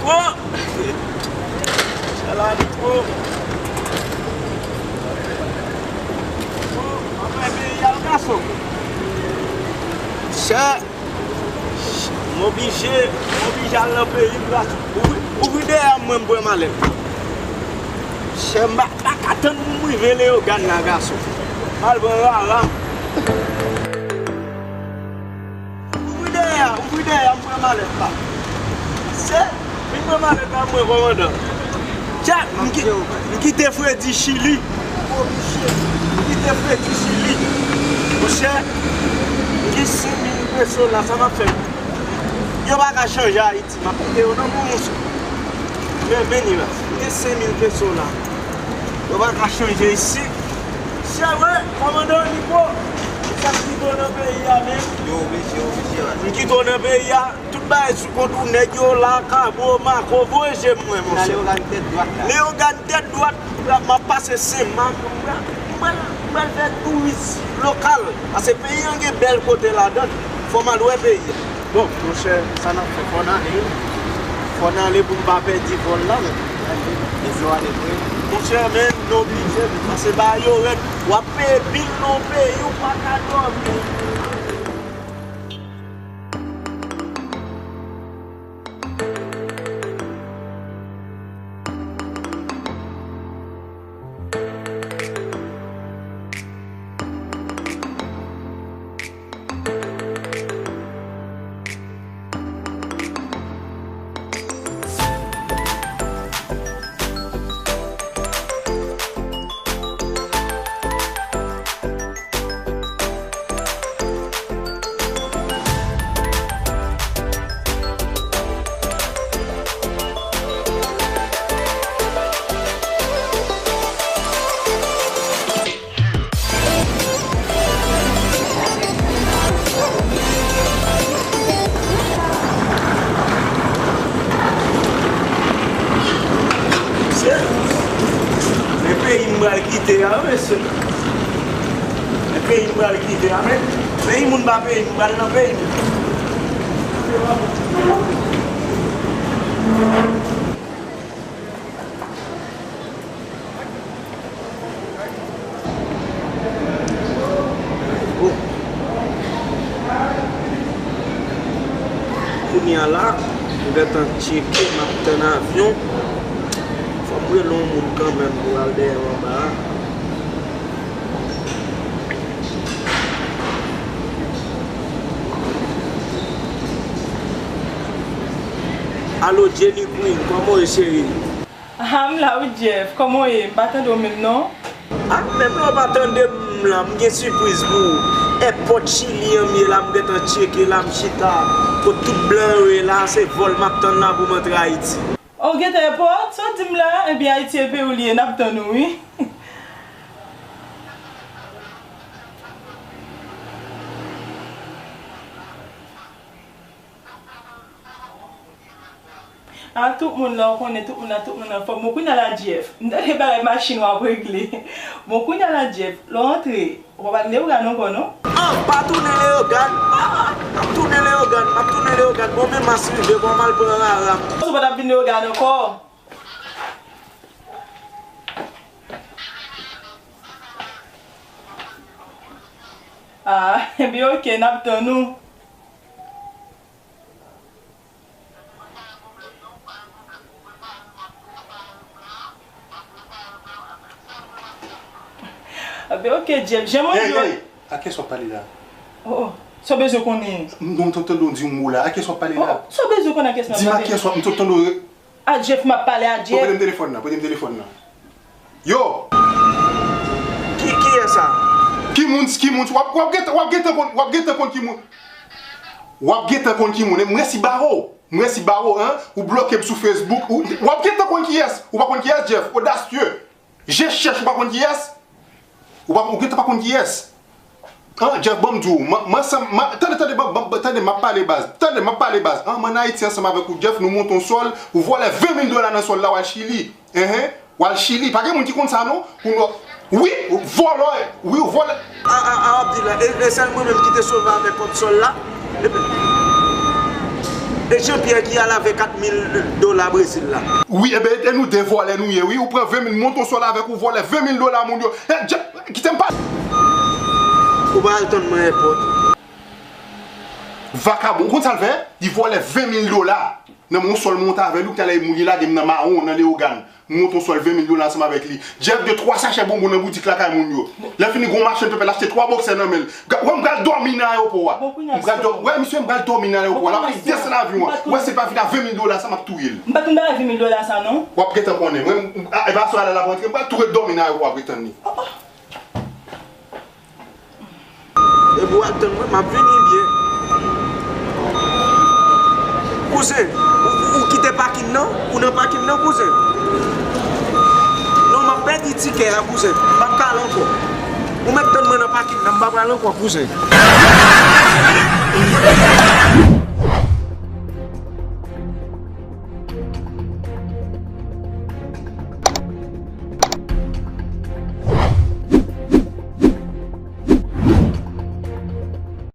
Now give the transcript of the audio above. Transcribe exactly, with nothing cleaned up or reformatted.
Pran! Chala li pran. Pran, anmwey peyi a l gason. Chè, m oblije, m oblije al nan peyi m la. Ouvri, ouvri dèyè m, mwen m pran malèt. Chè, m pa, pa ka tann pou m rive Leyogàn la, gason. M al pran rara m. Ouvri dèyè a, ouvri dèyè a, m pran malèt la. Se, vin pran malèt la, mwen, kòmandan. Tchè, m ki-, m kite Fredi Chili. M kite Fredi Chili. Monchè, m gen senk mil peso la, sa m ap fè? Yo pa ka chanje Ayiti, m ap kite yo nan moun. Men, men, ni la, m gen senk mil peso la. Yo pa ka chanje isi. Se vre, kòmandan Nico, sa k kite w nan peyi a menm? Yo, mesye, yo, mesye, m kite w nan peyi a, tout bagay sou kont ou, nèg yo la, Kabo, Mako, voye je m wè, monchè. Leyogàn tèt dwat la. Leyogàn tèt dwat, m ap pase Senmak, m pral, m pral, m pral fè touris lokal, paske peyi an gen bèl kote ladan l, fò m al wè peyi a. Bon, monchè, sa n ap fè, fò n ale wi. Fò n ale pou n pa pèdi vòl la, men. Monchè, men, n oblije, men, paske bagay yo rèd. W ap peye bil nan yon peyi, ou pa ka dòmi. Se, men peyi m pral kite a, mesye. Men peyi m pral kite a, men, peyi moun pa peyi m, m pral nan peyi m. Kounye a la, m gentan tcheke, m ap tann avyon. Fò m rele yon moun kanmenm pou al dèyè anba a. Alo, Jenny Queen, kòman w ye, cheri? Ah, m la wi, Jeff. Kòman w ye? M pa tande w menm, non. Ah, menm lè w pa tande m la, m gen sipriz pou ou. Èpòt Chili an m ye la, m gentan tcheke la, m chita. Kot tout blan yo ye la, se vòl m ap tann la pou m antre Ayiti. Oh, w gentan èpòt? Sa w di m la? Ebyen, Ayiti e peyi w li ye, n ap tann ou, wi. Ah, tout moun la, w konnen, tout moun la, tout moun anfòm. Bon, kounye a la, Jeff, m tande bagay machin w ap regle. Bon, kounye a la, Jeff, lè w antre, w p ap al Leyogàn ankò, non? Ah, pa tounen Leyogàn. Ah, m ap tounen Leyogàn, m ap tounen Leyogàn. Bon, men mas rive, bon, m al pran rara m. Ou pa t ap vin Leyogàn ankò? Ah, ebyen, oke, n ap tann ou. Ebyen, oke, Jeff, jan mwen di w. Hey, hey, a kiyès w ap pale la? Oh, oh. Sa w bezwen konnen? Non, m t ap tande w di yon mo la. A kiyès w ap pale la? Oh, sa w bezwen konnen a kiyès m ap pale? Di m a kiyès w ap, m t ap tande w. A Jeff m ap pale, a Jeff. Prete m telefòn nan, prete m telefòn nan. Yo! Ki, kiyès sa? Ki moun, ki moun, w ap, w ap gentan, w ap gentan konn, w ap gentan konn ki moun. W ap gentan konn ki moun. M resi ba ou. M resi ba ou, en. Ou bloke m sou Facebook. Ou, w ap gentan konn kiyès. Ou pa konn kiyès, Jeff. Odasye. Je chèch, ou pa konn kiyès? Ou pa, ou gentan pa konn kiyès? An, Jeff, ban m di w, man, man, san, man, tande, tande, ban, ban, ban, tande, m ap pale baz. Tande, m ap pale baz. An, m ann Ayiti ansanm avèk ou, Jeff, nou monte yon sòl, ou vòlè ven mil dola nan sòl la, w al Chili. Enhen, w al Chili. Pa gen moun ki konn sa, non? Ou nò-, wi, ou vòlè, wi, ou vòlè. A, a, a, w ap di la, e, e sèl mwen menm ki te sove avèk kòb sòl la? Epi, E Jean Pierre ki al avè kat mil dola Brezil la. Wi, ebyen, e nou de vòlè nou ye, wi. Ou pran ven mil, monte yon sòl avèk ou, vòlè ven mil dola moun yo. E, Jeff, kite m pale. Ou pa al tann mwen èpòt. Vakabon, ou konn sa l fè? Li vòlè ven mil dola. Nan yon sòl monte avè l, ou ki talè moun li lage m nan mawon, nan Leyogàn. M monte yon sòl ven mil dola ansanm avèk li. Jeff, de twa sachè bonbon nan boutik lakay moun yo. Lè fini, gon machann pèpè, l achte twa bòksè nan men l. Ga-, wè, m pral dòmi nan ayewopò a. M pral dò-, wè, misye, m pral dòmi nan ayewopò a. L ap desann avyon an. Wè, se pa vin a ven mil dola sa, m ap touye l. M pa t konn bagay ven mil dola sa, non. W ap gentan konnen. Mwen, m, a, e pa sou alè l ap rantre, m pral tou ret dòmi nan ayewopò a, ap ret tann li. Epi w ap tann mwen, m ap vini byen. Kouzen, ou, ou kite pakin nan? Ou nan pakin nan, kouzen? Non, m ap pèdi tikè a, kouzen. M p ap ka al ankò. Ou mèt tann mwen nan pakin nan, m pa pral ankò, kouzen.